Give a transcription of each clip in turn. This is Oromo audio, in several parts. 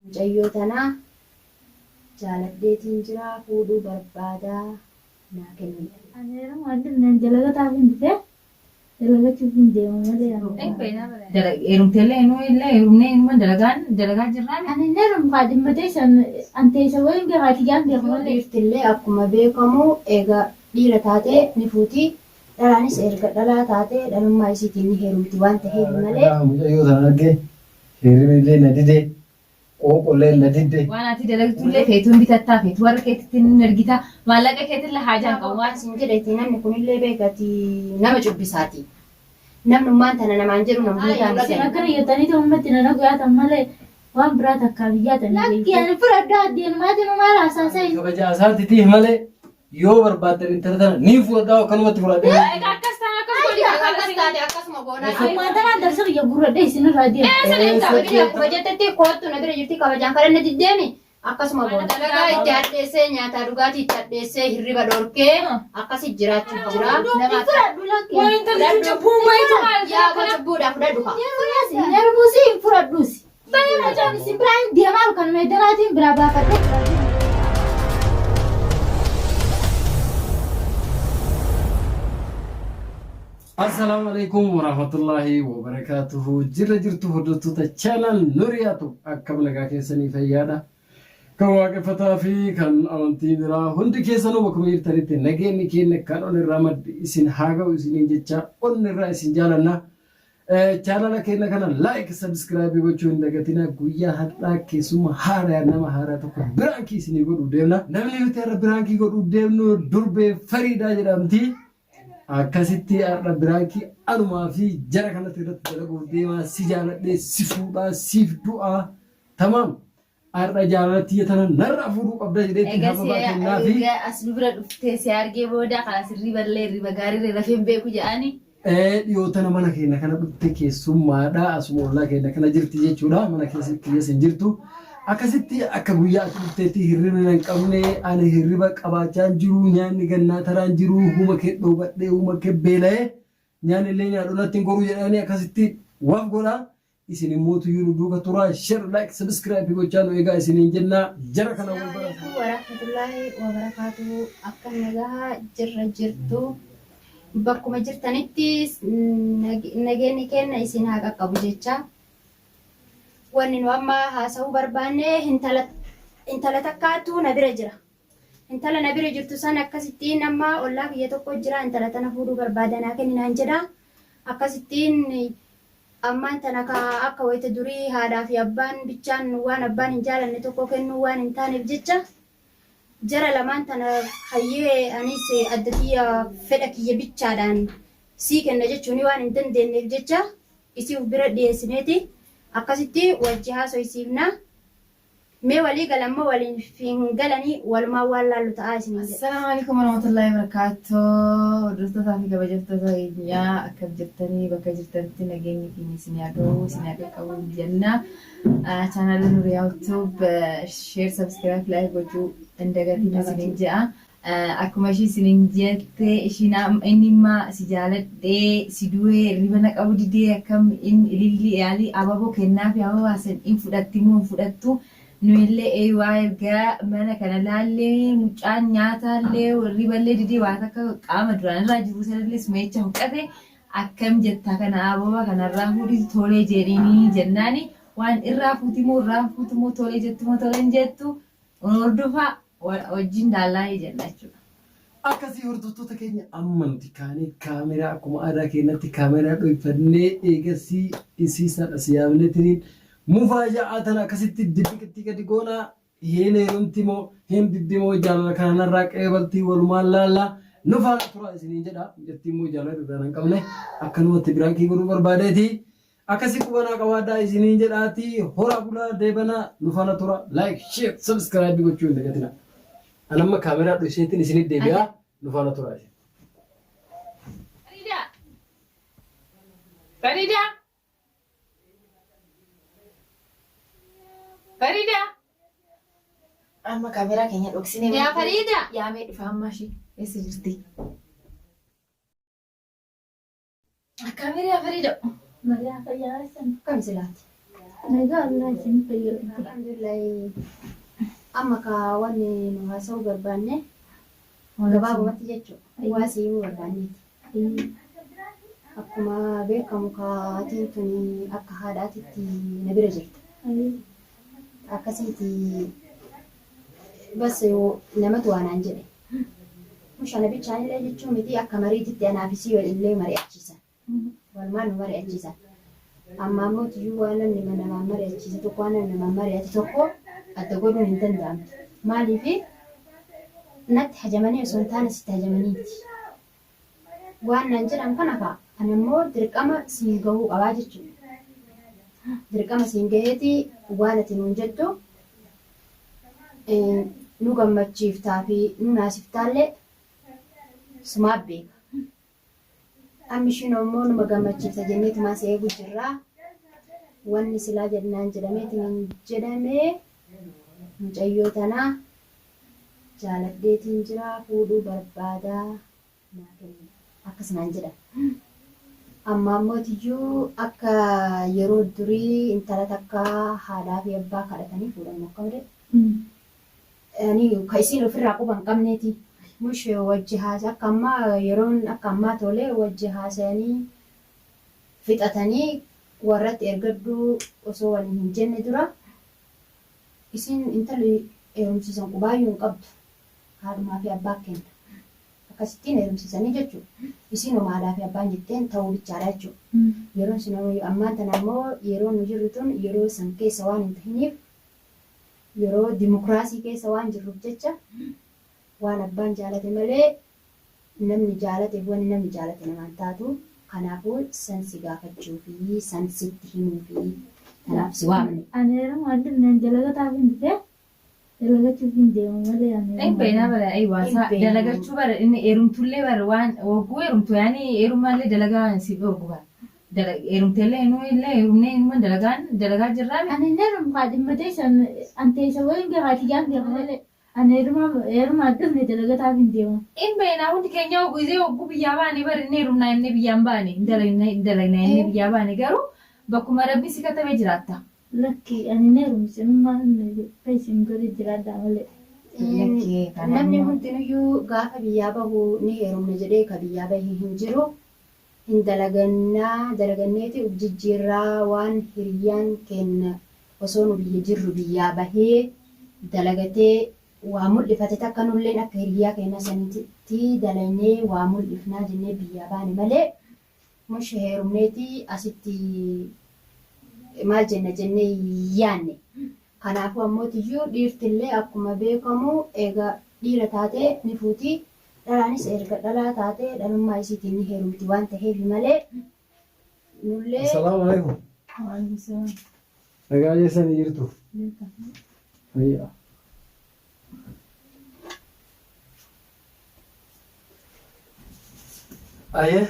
Mucayyoo tana jaaladheetiin jira fuudhuu barbaada naa kenni. Ani heeruma hin dhufne ani dalagataaf hin dhufe dalagachuuf hin deema malee ani. Heerumteellee inuu illee heerumnee inuma dalagaan dalagaa jirraami. Ani hin heerumu kaa dhimma teessan an teessa wayiin beekaa tiyyaan beeka malee. Dhiirtillee akkuma beekamu eega dhiira taatee ni fuuti. Dhalaanis erga dhalaa taatee dhalummaa isiitiin ni heerumti waan taheef malee. Gaafa mucayyoo tana arge hirribni illee na dide, qooqo illee na didde. Waan ati dalagtullee feetuun bitattaa feetu warra keetitti hin ergita maallaqa keetillee haajaa hin qabu waan. Sin jedheeti namni kunillee beekati nama cubbisaati. Namnummaan tana namaan jedhu nama guutaa Isin miti. akkana jettanii ummatti na nagoyaatan malee waan biraa takkaa biyyaatan. Lakki ani fudhadhaa addeenumaatiin maal haasaasayin. Kabaja isaatiitiif malee yoo barbaaddan intala tana niin fudhadhaa akkanumatti fudhadhee. Egaa akkas taana akkas godhi Akkas taate akkasuma goonaa. Ammaan tanaan darsa kiyya gurradhee isinirraa deema. Kabajni akkuma jettetti koottu na bira jirti kabajaan kadhanne diddeemi akkasuma goona. Dalagaa itti hadheessee nyaataa dhugaatii itti hadheessee hirriba dhorkee akkasi jiraachuuf jira. Nama fudhadhu lakki. Waan intalli cubbuu wayitu maal Yaa abbaa cubbuudhaa fudhadhu kaa. Hin fudhasi, hin heerumusi, hin fudhadhusi. Baay'ee mucaan isin biraa hin deemaa kan meedanaatiin biraa baafadhee biraa deema. Assalaamu alaikum warahmatullahi wabarakatuhu. Jirra jirtu hordoftoota channel Nuriyaatu akkam nagaa keessanii fayyaadha. Kan waaqeffataa fi kan amantii biraa hundi keessanuu bakkuma jirtanitti nageenyi keenya kan ol irraa madde isin haa ga'u isiniin jecha onni irraa isin jaalanna. Chaanala keenya kana like subscribe gochuu hin dagatinaa. Guyyaa har'aa keessummaa haaraa nama haaraa tokko biraankii isinii godhuu deemna. Namni nuti har'a biraankii godhuu deemnu durbee Fariidaa jedhamti. Akkasitti har'a biraankii anumaa fi jara kanatti irratti dalaguuf deemaa si jaaladhee si fuudhaa siif du'aa tamaam har'a jaalala tiyya tana narraa fuudhuu qabda jedheetti Egaa hababaa kennaafi. egaa as nu bira dhuftee si argee booda kana sirrii ballee hirriba gaarii rafee hin beeku jedhani. Dhiyoo tana mana keenya kana dhufte keessummaadha. Asuma ollaa keenya kana jirti jechuudha. Mana keessatti kiyyaas hin jirtu. Akkasitti akka guyyaa ati dhufteetti hirribni nan qabne ani hirriba qabaachaa hin jiru nyaanni gannaa taraa hin jiru huma kee dhoobadhee huma kee beela'ee nyaanni illee nyaadhu natti hin goru jedhanii akkasitti waf godha. Isin immoo tuyyuu nu duuka turaa share like subscribe gochaa nu eegaa isiniin jenna jara kana wal bara. Assalamualaikum warahmatullahi wabarakatuh. Akkam nagahaa jirra jirtu. Bakkuma jirtanitti nageenyi keenya isin haa qaqqabu jecha. Wanni nu amma haasa'uu barbaanne intala intala takkaatu na bira jira. Intala na bira jirtu san akkasittiin amma ollaa kiyya tokko jira intala tana fuudhuu barbaada naa kenni naan jedha. Akkasittiin ammaan tana ka akka wayita durii haadhaa fi abbaan bichaan waan abbaan hin jaalanne tokko kennuu waan hin taaneef jecha jara lamaan tana hayyee anis adda tiyya fedha kiyya bichaadhaan sii kenna jechuun waan hin dandeenyeef jecha isii uf bira dhiyeessineeti akkasitti wajji haasoysiifna. Mee walii galan moo waliif hin galanii walumaan waan laallu ta'aa isiniin jedha. Assalaamu alaikum warahmatullahi wabarakatuh. Hordoftoota fi kabajamtoota keenyaa akkam jirtanii bakka jirtanitti nageenyi keenya isin haa ga'u isin haa qaqqabu jenna. Chaanaalii Nuriyaa YouTube share subscribe like gochuu hin dagatiin isiniin jedha. Akkuma ishii isiniin jette ishiin inni imma si jaaladhee si du'ee hirriba na qabu didee akkam in ililli yaalii ababoo kennaafi ababaa san in fudhatti moo hin fudhattu nuyillee eeywaa erga mana kana laallee mucaan nyaataallee hirriballee didee waa takka qaama duraan irraa jiru sanallee sumeecha huqqate akkam jettaa kana ababaa kanarraa fuudhii tolee jedhiinii jennaani waan irraa fuuti moo irraa fuutu moo tolee jettu moo tolee hin jettu Hordofaa wajjin laallaa jenna jechuudha. Akkasii hordoftoota keenya amma nuti kaanee kaameraa akkuma aadaa keenyatti kaameraa dhoyfannee eegasii isii san as yaamneetiniin mufaaja'aa tana akkasitti dibbiqitti gadi goonaa hin heerumti moo hin diddi moo jaalala kana narraa qeebaltii walumaan laallaa nu faana turaa isiniin jedha jettii immoo jaalala irraa hin qabne akkanumatti biraankii godhuu barbaadeeti. Akkasi qubanaa qabaadhaa isiniin jedhaatii horaa bulaa deebanaa nu faana tura like share subscribe gochuu hin dagatina. An amma kaameraa dhoyseetiin isinit deebi'a nu faana tura isin. Farida! Farida! Farida! Amma kaameraa keenya dhoksinee Yaa Farida! yaamee dhufa amma ishee eessa jirti? Akkaamii yaa Farida? Nagaa fayyaa keessan. Akkam silaati? Nagaa Allah isin fayyadu. Alhamdulillah. Amma ka wanni nu haasa'uu barbaanne gabaabumatti jechuudha. Waa si himuu barbaanneeti. Akkuma beekamu kaatiin tuni akka haadhaatitti na bira jirta. Akkasiiti bas namatu waa naan jedhe. Musha na bichaanillee jechuu miti akka mariititti anaaf isii illee mari'achiisan. Walumaan nu mari'achiisan. Amma ammoo tiyyuu waan namni namaan mari'achiise tokko waan namni namaan mari'ate tokko adda godhuun hin danda'amtu. Maaliifi natti hajamanii osoo hin taane sitti hajamaniiti. Waan naan jedhan kana kaa ani immoo dirqama siin gahuu qabaa jechuudha. Dirqama siin gaheeti waan ati nuun jettu nu gammachiiftaa fi nu naasiftaallee sumaaf beeka. Amma ishiin ammoo numa gammachiifta jenneetumaa si eegu jirra. Wanni silaa jedhnaan jedhameetiin hin jedhamee mucayyoo tanaa jaaladheetiin jira fuudhuu barbaadaa naa kenni akkas naan jedhan. Amma ammoo tiyyuu akka yeroo durii intala takka haadhaa fi abbaa kadhatanii fuudhan akkam jedhe. Ani ka isiin ofirraa quba hin qabneeti. Mush wajji haasa akka ammaa yeroon akka ammaa tole wajji haasayanii fixatanii warratti ergadhu osoo waliin hin jenne dura isiin intalli heerumsiisan qubaayyuu hin qabdu. Haadhumaa fi abbaa kenna. Akkasittiin heerumsiisanii jechuudha. Isiin homa haadhaa fi abbaan jetteen ta'uu bichaadha jechuudha. Yeroon sun ammaan tana ammoo yeroo nu jirru tun yeroo san keessa waan hin tahiniif yeroo dimokiraasii keessa waan jirruuf jecha waan abbaan jaalate malee namni jaalateef wanni namni jaalate namaan taatu. Kanaafuu san si gaafachuu fi san sitti himuu fi kanaaf si waamne. Ani heeruma dhufneen dalagataaf hin dhufee dalagachuuf hin deemu malee ani Hin beeknaa bara waan isaa Hin beeknu. dalagachuu bara inni heerumtullee bara waan wagguu heerumtu yaani heerumaallee dalagaa si dhorgu bara. Heerumteellee inuu illee heerumnee inuma dalagaan dalagaa jirraa miti. Ani heeruma kaadhimma teessan an teessa waliin beekaa tiyyaan beeka malee ani heeruma dhufne dalagataaf hin deemu. Hin beeknaa hundi keenya wagguu wagguu biyyaa baane bara inni heerumnaa inni biyyaan baane hin dalagna hin dalagna inni biyyaa baane garuu bakkuma rabbi si katabee jiraatta. Lakki ani heerumsinummaa isin godhe jiraadhaa malee. Lakkee kana Namni immoo. hundinuyyuu gaafa biyyaa bahu ni heerumna jedhee ka biyyaa bahe hin jiru. Hin dalagannaa dalaganneeti uf jijjiirraa waan hiriyyaan kenna osoo nu biyya jirru biyyaa bahee dalagatee waa mul'ifate takka nulleen akka hiriyyaa keenya sanitti dalagnee waa mul'ifnaa jennee biyyaa baane malee mush heerumneeti asitti maal jenna jennee yaanne. Kanaafuu ammoo tiyyuu dhiirtillee akkuma beekamu eega dhiira taatee ni fuuti. Dhalaanis erga dhalaa taatee dhalummaa isiitiin ni heerumti waan ta'eef malee nullee Assalaamu alaikum. Nagaa keessanii jirtu. Fayyaa. Ayyee.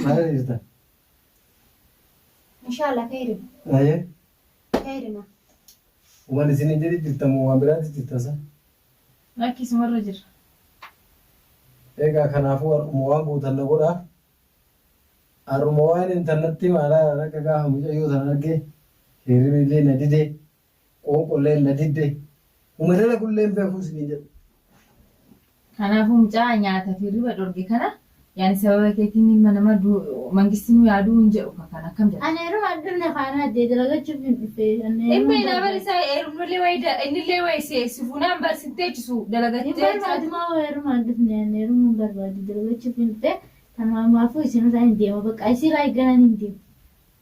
Maal jirta? Inshallah khayrima. Ayyee. Khayrima. Waan isin hin jedhe jirta moo waan biraatti jirta sa? Lakki sumarra jira. Egaa kanaafuu har'uma waan gootan na godhaa. Har'uma waan internettii maalaa akka gaafa mucayyoo sana argee hirribni illee na dide qoonqollee na didde uma dalagullee hin beeku isiniin jedhu. Kanaafuu mucaa nyaata fi hirriba dhorge kana yaani sababa keetiin ilma nama mangistinuu yaaduu hin jedhu kan akkam jedha. Ani heeruma dhufne kaanaa addee dalagachuuf hin dhufee. Hin beeknaa bara isaa heerumnullee wayii innillee wayii si fuunaan bar si teechisu Hin dalagattee. barbaadu maa heeruma dhufne ani heeruma hin barbaadu dalagachuuf hin dhufee. Kanaafuu isin irraa hin deemu bakka isirraa eegganan hin deemu.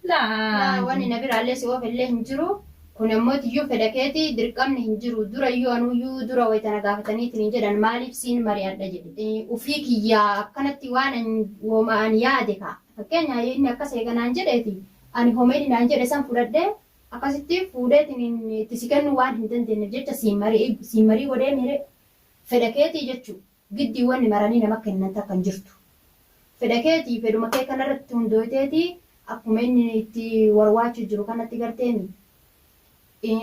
Laa. Wanni na biraallee si oof illee hin jiru. Kun ammoo tiyyuu fedha keeti dirqamni hin jiru. Dura iyyuu anuyyuu dura wayitana gaafataniitiin hin jedhan maaliif siin mari'adha jedhe. Ufii kiyyaa akkanatti waan woma an yaade kaa. Fakkeenya inni akkas eeganaan jedheeti ani homeeni naan jedhe san fudhadhee akkasitti fuudheetiin itti si kennuu waan hin dandeenyeef jecha siin marii godhee mire fedha keetii jechuudha. Giddii wanni maranii nama kennan takka hin jirtu. Fedha keetii fedhuma kee kanarratti hundooyteeti akkuma inni itti warwaachuu jiru kanatti garteemi.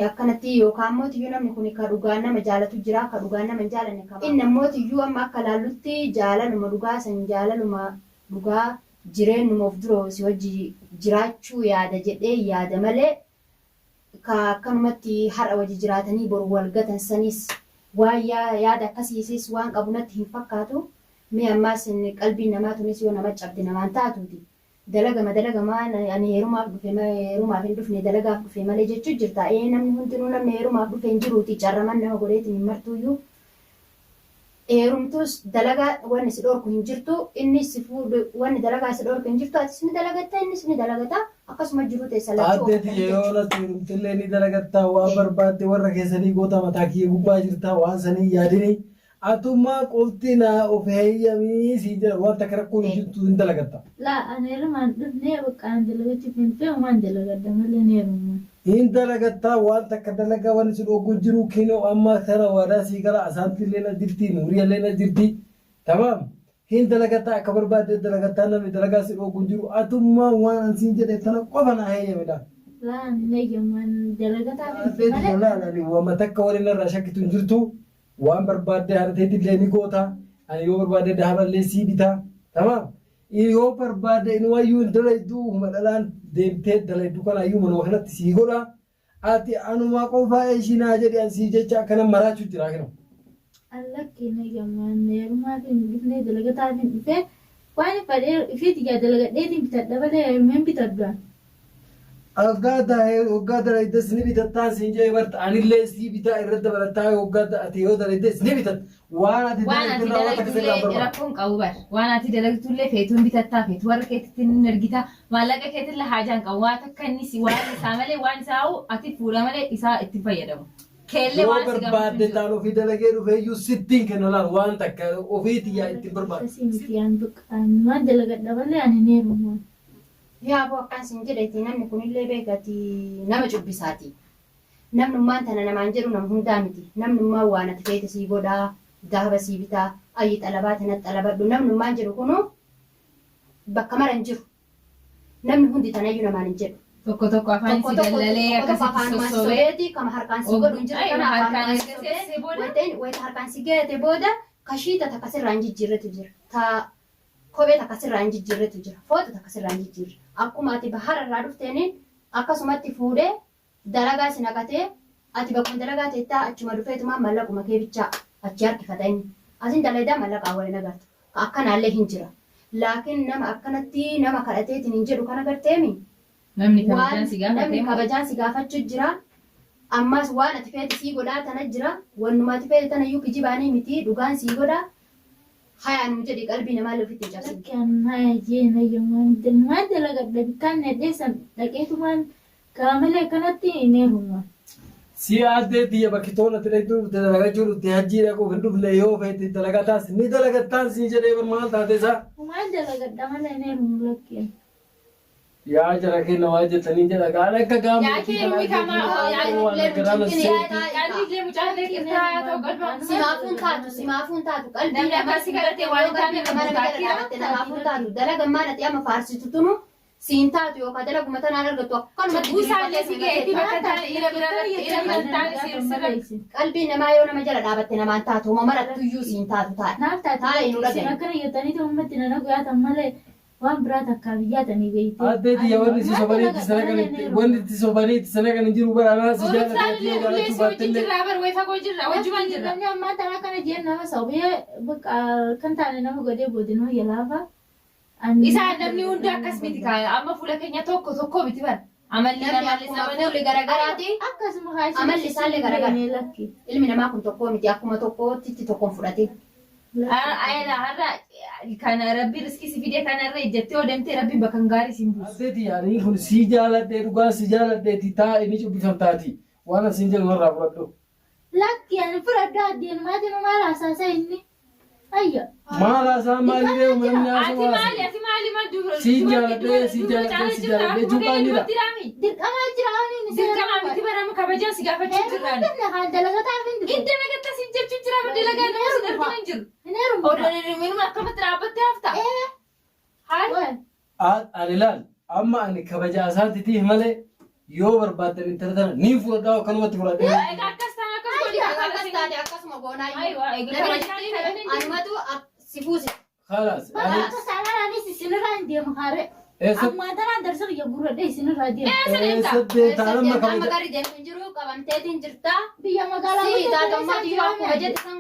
Akkanatti yookaan immoo tiyyuu namni kun ka dhugaan nama jaalatu jira ka dhugaan nama hin jaalanne qaba. Inni ammoo tiyyuu amma akka laallutti jaalaluma dhugaa san jaalaluma dhugaa Jireennuma of dura si wajji jiraachuu yaada jedhee yaada malee ka akkanumatti har'a wajji jiraatanii boru wal gatan sanis waan yaada akkasiisis waan qabu natti hin fakkaatu. Mee ammaas qalbiin namaa tunis yoo nama cabde namaan taatuuti. Dalagama dalagama ani heerumaaf dhufe heerumaaf hin dhufne dalagaaf dhufe malee jechuu jirta. Ee namni hundinuu namni heerumaaf dhufe hin jiruuti carraman nama godheetiin hin martuuyyuu. Heerumtus dalagaa wanni si dhorku hin jirtu inni si fuudhu wanni dalagaa si dhorku hin jirtu atis ni dalagatta innis ni dalagata akkasuma jiruu teessa lachuu Addee oofatan tiyya yoo jechuudha. natti heerumtillee ni dalagattaa waan barbaadde warra keessanii goota mataa kiyya gubbaa jirtaa waan sanii yaadini atummaa qofti naa of heeyyamii siin jedha waan takka rakkoon hin jirtu hin dalagatta. Laa ani heerumaan dhufnee bakka an dalagachuuf hin fe'u waan dalagadha malee hin heerumu. Hin dalagattaa waan takka dalagaa wanni si dhorku hin jiru kinoo amma kana waadaa sii gala asaantillee na jirti nuuriyallee na jirti tamaam hin dalagattaa akka barbaadde dalagattaa namni dalagaa si dhorku hin jiru atummaa waan an siin jedhe tana qofa naa heeyyamidha. Laa ani hin heeyyamu ani dalagataaf hin dhufe Addee malee. tiyya laal ani wama takka waliin narraa shakkitu hin jirtu waan barbaadde haadha teetillee ni goota ani yoo barbaadde dahaballee sii bita tamaam yoo barbaadde inumayyuu hin dalaydu huma dhalaan deemtee dalaydu kanaayyuu manuma kanatti sii godha ati anuma qofaa ishii naa jedhi an sii jecha akkana maraachuu jira kino. An lakki hin heeyyamu ani heerumaaf hin dhufne dalagataaf hin dhufe waan fedhe ifii tiyyaa dalagadheetiin bitadha malee heerumee hin bitadhu ani. Waggaa dalaydes ni bitattaa siin jedhe barta anillee sii bitaa irra dabalattaa waggaa ati yoo dalaydes ni bitatta waan ati Waan ati dalaydu irraa waan takka sirraa dalagdullee barbaada. rakkoon qabu bar. Waan ati dalagdullee feetuun bitattaa feetu warra keetitti ni ergita. Maallaqa keetillee haajaan qabu. Waan takka inni si waan isaa malee waan isaa hoo ati fuudha malee isaa itti fayyadamu. Keellee Yoo waan si gaafatu hin barbaadde jiru. taan ofii dalagee dhufeeyyuu sittiin kenna laal waan takka ofiiti yaa ittiin barbaadde. Akkasii miti an bakka ani waan dalagadha malee ani hin heerumu. Yaa aboo akkaan sin jedheeti namni kunillee beekati nama cubbisaati. Namnummaan tana namaan jedhu nama hundaa miti. Namnummaan waan ati feete sii godhaa, dahaba sii bitaa, ayyi xalabaa tana xalabadhu. Namnummaan jedhu kunu bakka mara hin jiru. Namni hundi tanayyuu namaan hin jedhu. Tokko tokko afaan Tokko si tokko dallalee tokko tokko akkasitti afaanumaan si sossobee. sobeeti kama harkaan si godhu hin jiru Aywa kana harkaan afaanumaan si erga sobee seessee booda. wayita harkaan si gahate booda kashiita takka sirraa hin jijjiirretu jira. Ta kophee takka sirraa hin jijjiirretu jira. Fooxa takka sirraa hin jijjiirre. Akkuma ati bahara irraa dhufteeniin akkasumatti fuudhee dalagaa si naqatee ati bakkuma dalagaa teettaa achuma dhufeetumaan mallaquma kee bichaa achi harkifata inni. Asin dalaydaa mallaqaa wal hin agartu. Ka akkanaallee hin jira. Laakiin nama akkanatti nama kadhateetiin hin jedhu kana garteemi. Namni kabajaan Waan si gaafate namni moo? kabajaan si gaafachuu jira. Ammas waan ati feete sii godhaa tana jira. Wannuma ati feete tanayyuu kijibaanii miti dhugaan sii godha. Hayaa nuu jedhi qalbii namaallee ofitti hin cabsin. Lakki an haya jee hin heeyyamu ani waan dalagadha bikkaan dhadhee san dhaqeetumaan kaa malee akkanatti hin heerumu. Si addee tiyya bakki toon ati dhaqxuu dhufte dalagachuu dhufte hajjii dhaquuf hin dhufne yoo feete dalagataas ni dalagattaan siin jedhee bar maal taate isaa. Waan dalagadha malee hin heerumu lakki ani. Yaa jara keenya waa jettanii jedha gaan akka gaama Yaa kee rumi kamaa yaa waan garaan seetti. Qalbii mucaallee qirtaa ta'u qalbaa. Simaafuun taatu simaafuun taatu qalbii Namni namaa akkasii kadhatee waan hin taane qalbii namaa qabu jala dhaabatte namaafuun taatu dalagammaan ati amma faarsitu tunu siin taatu yookaan dalaguma tanaan argattu akkanumatti Buusaallee si ga'eetti bakka taane ira bira ira bira taane sirra. Qalbii namaa yoo nama jala dhaabatte namaan taatu homa marattuyyuu siin taatu taa'e. Naaf taate Taa'e nu isin dhagaye. akkana jettanii ummatti nana guyyaatan malee waan biraa takkaa biyyaatanii beeyte. Addee tiyya wanni si sobanii itti sana kan itti wanni itti sobanii itti sana kan hin jiru bara anaa si jaalladha ati yoo Ullee jaalachuu si wajjin baattellee. jirra bar way fagoo jirra wajjumaan jirra. Namni ammaa tana akkana jeen nama sobee bakka kan taane nama godhee boodinuu yalaafa. Isaan namni hundi akkas miti kaa amma fuula keenya tokko tokko miti bar. Amalli Namni namaallee akkuma sabana. fuulli garagaraati. Akkasuma haa isin Amalli isaallee garagara. Lakki. Ilmi namaa kun tokkoo miti akkuma tokkootti tokkoon fudhate. Ayla har'a kana rabbi riskii si fidee kanarra ejjattee yoo deemte rabbi bakka hin gaarii siin buusu. Addee tiyya ani kun si jaaladhee dhugaa si jaaladheeti taa inni cubbifamtaati waan asiin jedhu narraa fudhadhu. Lakki ani fudhadhu addeenumaati nu maal hasaasa inni. Ayya. Maal haasaa maalii deemu namni Ati haasawaa maali ati maali maal dubra Si jaaladhee si jaaladhee si jaaladhee cuuphaan jira. Dirqamaa jira waan inni Dirqamaa miti barama kabajaa si gaafachuu jirraan. Haal dalagataaf hin dhufe. Hin dalagatta siin jechuu jira amma dalagaa nama si darbu hin jiru. Hin heerumu. Odoo minuma akkamatti dhaabbattee hafta. Haal Ani laal amma ani kabaja isaatiitiif malee yoo barbaaddan intala tana ni fudhadhaa akkanumatti fudhadhee. egaa akkas taana akkas godhi Akkas taate akkasuma goonaa. Aywa egaa kabajaa Anumatu si fuusisa. Khalaas. Bakka akka saanaan anis isinirraa hin deemu haare. Eessa Ammaa tanaan darsa kiyya gurradhee isinirraa deema. Eessa deemta? eessa deemta? Eessa Amma deemta? Amma kabaja. gari deemu hin jiru qabamteetiin jirta. Biyya magaalaa Si guddoo taatummaa keessa tiyyuu akkuma jiraame. jette san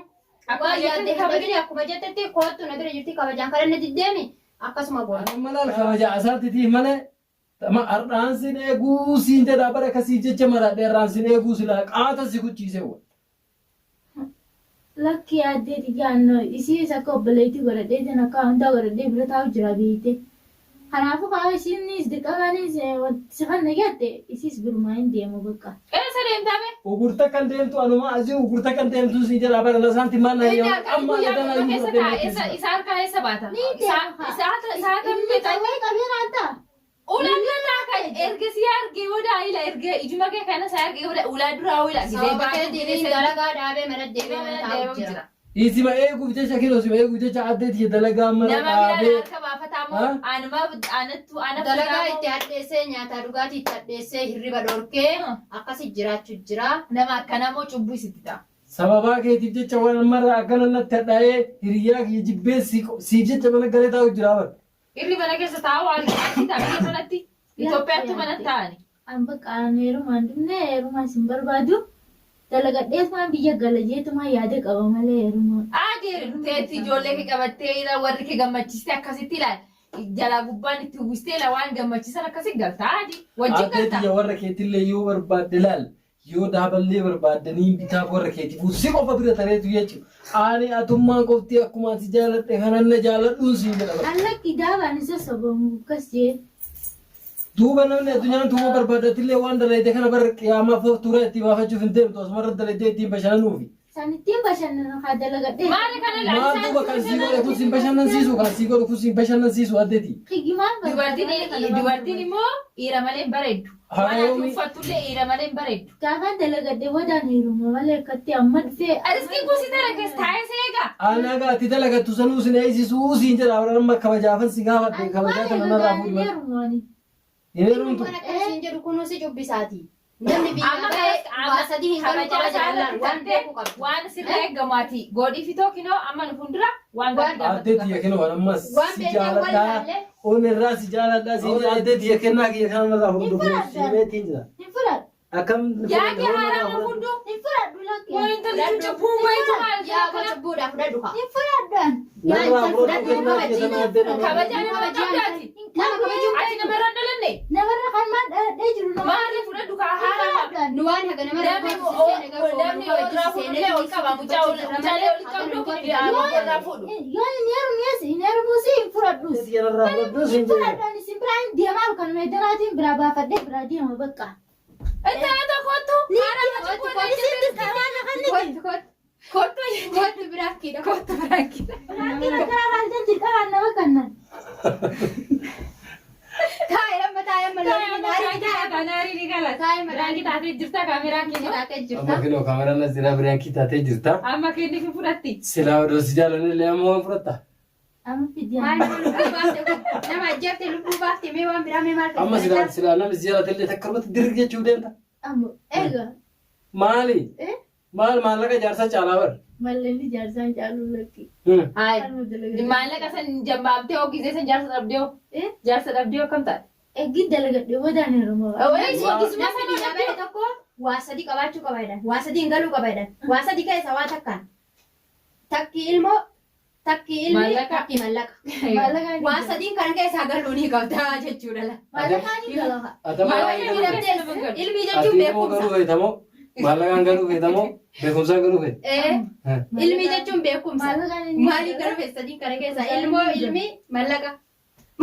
Akkuma waan jettetti yaaddee hin kabaja. dhagini akkuma jettetti koottu na bira jirti kabajaan kadhanne diddeemi akkasuma goona. Amma laal kabaja asaatitiif malee Tama har'aan sin eeguu siin jedhaa bara akkasii jecha maradhee har'aan sin eeguu silaa qaata si kuchiisee wa. Lakki addee xiyyaan isiis akka obboleettii godhadheetiin akka hundaa godhadhee bira taa'u jira beeyte. Kanaafuu kaa isiinis dirqamaanis si kanna jette isiis birumaa hin deemu bakka. Eessa deemta mee? Ugurta kan deemtu anuma asii ugurta kan deemtu siin jedhaa bara lasaanti maal na Inni yoo halkan amma guyyaa dana guutuu hin keessa godhadhee taa'a. Eessa isa harkaa eessa baata? Ni deema. Isa isa Inni qawwee qabee raanta. Ulaa dura ta'a erga si argee booda ila erga ijuma kee kana si argee booda ulaa duraa ila gisee Sababa baatu keetiin dalagaa dhaabee mana deemee mana taa'u jira. Isima eeguuf jecha kinoo sima eeguuf jecha addee tiyya dalagaa mana Nama biraan dhaabee. harka baafataa moo Ha? anuma anattu ana Dalagaa itti hadheessee nyaataa dhugaatii itti hadheessee hirriba dhorkee akkasi jiraachuu jira. Nama akkanaa moo cubbuu isitti ta'a. Sababaa keetiif jecha waan ammarraa akkana natti hadhaa'ee hiriyaa kiyya jibbee siif jecha mana galee taa'u jira bara. Irri mana keessa taa'u waan achi ta'a biyya sanatti Itoophiyaatti mana taa'ani. An bakka an heerumaan dhumne heerumaa isin barbaadu dalagadheetumaan biyya gala jeetumaan yaada qaba malee heerumaa. Aadi heerumteetti ijoollee kee qabattee ila warri kee gammachiistee akkasitti ilaal. Jalaa gubbaan itti uwwistee ila waan gammachiisan akkasi galta aadi. Wajjin Addee galta. tiyya warra keetillee yoo barbaadde laal yoo daaballee barbaaddanii bitaaf warra keetiifuu si qofa bira tareetu jechuudha. Ani atummaan qofti akkuma ati jaaladhe kanan na jaaladhuun siin jedha bara. An lakki daabaan isa sobamu akkas jee. Duuba namni addunyaan tuuma barbaaddatillee waan dalayte kana bara qiyaamaa foftuura itti baafachuuf hin deemtu asumarra dalaytee ittiin bashannanuufi. San ittiin bashannanu haa dalagadhee. Maali kana ilaali Maal duuba kan sii godhe kun siin bashannansiisu kan sii godhu kun siin bashannansiisu addeeti. Higimaan Dubartiin dubartiin immoo dhiira malee hin bareeddu. Waan ati Haroomi. uffattullee dhiira malee hin bareeddu. Gaafan dalagadhe boodaan heeruma malee akkatti amma dhufee. Riskiin kun si tara keessa taa'ee si eega. Ana ati dalagattu sanuu sin eeysisuu siin jedha bara amma kabajaafan si gaafadhe kabajaa tana narraa fuudhi malee. Heerumaani. Hin heerumtu. Waan akkasiin jedhu kunuunsi cubbisaati. Namni biyya Amma bahee kanas- waa sadii hin galu kabajaa kabaja isaa dhallaan irratti waan tartee beeku qabdu. waan sirra eegamu ati godhii fi tookinoo amma nu fuuldura waan gaarii Addee gaafatu tiyya kennu waan amma Waan si beeknee wal jaaladhaa. ilaalle. Oon irraa si jaaladhaa si jedha addee tiyya kennaa kiyya kana narraa fuudhu siimeetiin jira. Hin fudhadhu. Akkam Yaa kee haaraa nu hundu Hin fudhadhu lakki. waan intalli tun cubbuu wayitu maal Yaa aboo cubbuudhaa fudhadhu kaa. Hin fudhadhu. Narraa fudhadhu kennaa kiyya kana addee nama. Kabajaa nama qabdaati. Nama kabajuu Ati namarra hin dhalanne Namarra kan maal dhaladhee jiru nama. maali fudhadhu kaa haaraa Fudhadhu. Nu waan haga nama Namni namni irraa fuudhullee ol qaba mucaa mucaalee ol qabdu irraa fuudhu. Yoo hin heerumnes hin heerumuus hin fudhadhus. Tiyya narraa fudhadhu siin Hin jedha. fudhadhu isin biraa hin deemaa halkan meedanaatiin biraa baafadhee biraa deema bakka. Intala tokkottu haaraa cubbuu Isin dirqamaa na kanniti. Kottu kottu. kottu Kottu biraa kiidha. kottu biraakki. Rakkina karaa baaltan dirqamaan nama kannan. Taa'e amma taa'e amma looniin naarii taa'e. Taa'e Biraanki taatee jirta kaameraan keenya. taatee Amma jirta. kinoo kaameraan as jira biraankii taatee jirta. Amma kenniif fudhatti. Silaa odoo si jaalanillee amma waan fudhatta. Amma fidiyaan. Maal nama lubbuu baafte kun nama ajjeefte lubbuu baafte mee waan biraa mee maal Amma silaa silaa namni si jaalatallee takka irratti dirri jechuu deemta. Amma eega. Maali? Eh? Maal maallaqa jaarsa caalaa bar? Malleen ijaarsaan caalu lakki. Hayi. Kanuma dalagadhe. Maallaqa san jambaabtee hoo gisee san jaarsa dhabdee hoo? Eh? Jaarsa dhabdee hoo akkam taate? Eeggi dalagadhe boodaan heeruma. Gisuma Namni san biyya bahe tokko waa sadii qabaachuu qaba jedhan. Waa sadii hin galuu qaba jedhan. Waa sadii keessa waa takkaan. Takki ilmoo, takki ilmi, Maallaqa. takki mallaqa. Maallaqaan Waa sadiin kana keessaa galuu ni qabda jechuudha. la. Maallaqaan hin galaqa. Atamaa Ilmi dhabdees ilmi jechuun Ati immoo beekumsa. galuu feetamoo? Maallaqaan galuu feetamoo? Beekumsaan galuu feeta? Eh, ilmi jechuun beekumsa. Maallaqaan hin Maaliin galuu feete sadiin kana keessaa ilmoo, ilmi, mallaqa.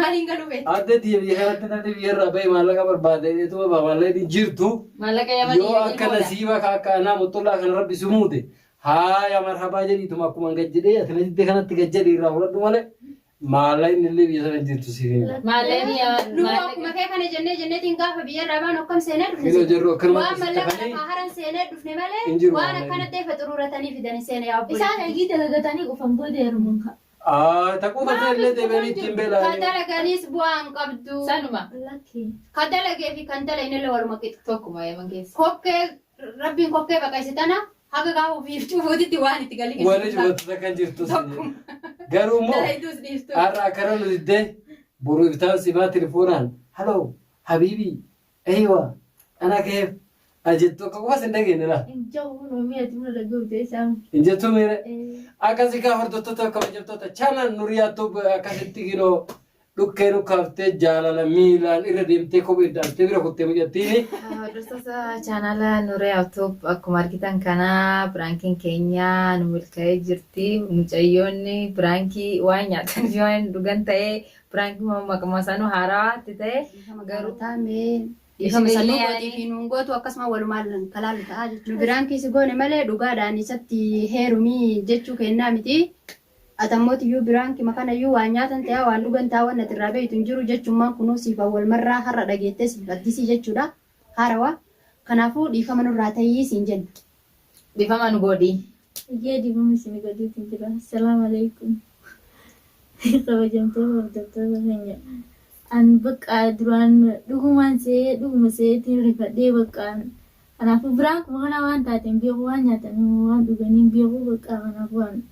Maaliin galuu feete? Adde tiyya biyya kanatti namni biyya irraa bahe maallaqa barbaade ituma ba'a maallaqa hin jirtu. Maallaqa yamanii Yoo akka nasiiba ka akka anaa moxollaa kan rabbi si muude haaya marhabaa jedhiituma akkuma gad jedhee ati na jidde kanatti gad jedhi irraa fudhadhu malee maallaqni illee biyya sana hin jirtu siif hin jiru. Maallaqni Nu akkuma kee kana jennee jenneetiin gaafa biyya irraa baanu akkam seenee dhufne. Kinoo jirru akkanumatti Waan sitti mallaqa tafanii lafaa haran seenee dhufne malee Hin jiru waan waan akkana ta'e faxuruuratanii fidanii seenee yaa obboleettii. Isaan eegii dalagatanii qofan booda heeruman ka'a. Taquu mataa illee deebi'anii ittiin Kan beela'anii. dalaganis bu'aa hin qabdu. Sanuma. Lakki. Kan dalagee fi kan dalagne illee waluma qixa. Tokkuma yaman keessa. Kokkee rabbiin kokkee baqayse tana Haga gaafa ofiif cufuutitti waan itti galii Warri cufattu kan jirtu. Garuu immoo Dalaytuus dhiiftu. har'a akkana nu diddee boru iftaan simaa telefoonaan haloo habiibii eeywa ana keef ajettu akka qofas hin dhageenye laa. Hin jiru kun oomii ati mura dhaga'u isaan. Hin jettuu miire. Akkasii kaa hordoftoota kabajamtoota chaanal Nuriyaa Tube akkasitti ginoo dhukkee dhukkaaftee jaalala miilaan irra deemtee kophee daaltee bira kuttee mucattiini. Hordoftoota chaanala Nuriyaa Tube akkuma argitan kana piraankiin keenya nu milkaa'ee jirti. Mucayyoonni piraankii waan nyaatan fi waan dhugan ta'ee piraankii maqaa isaanii haarawaatti ta'e Garuu taamee dhiifama sannuu gootii fi nuun gootu akkasuma walumaan kalaalu ta'a jechuudha. Nu biraan keessa goone malee dhugaadhaan isatti heerumii jechuu kennaa miti. Atammooti iyyuu biraan kima kanayyuu waan nyaatan ta'aa waan dhugan ta'aa waan ati irraa beektu hin jiru jechummaan kunuu siif awwalmarraa har'a dhageettee siif addisii jechuudha. Haarawaa. Kanaafuu dhiifama nurraa ta'ii siin jenna. Dhiifama nu godhi. Iyyee dhiifama isin godhuutiin jira. Assalaamu alaikum. Kabajamtoota hordoftoota keenya. An bakka duraan dhugumaan se'ee dhuguma se'eetiin rifadhee bakka kanaafuu biraan kuma kana waan taateen beeku waan nyaatanii waan dhuganiin beeku bakka kanaafuu waan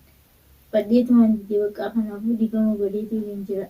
badheetumaan didee bakka kanaafuu dhiifama godheetiin jira.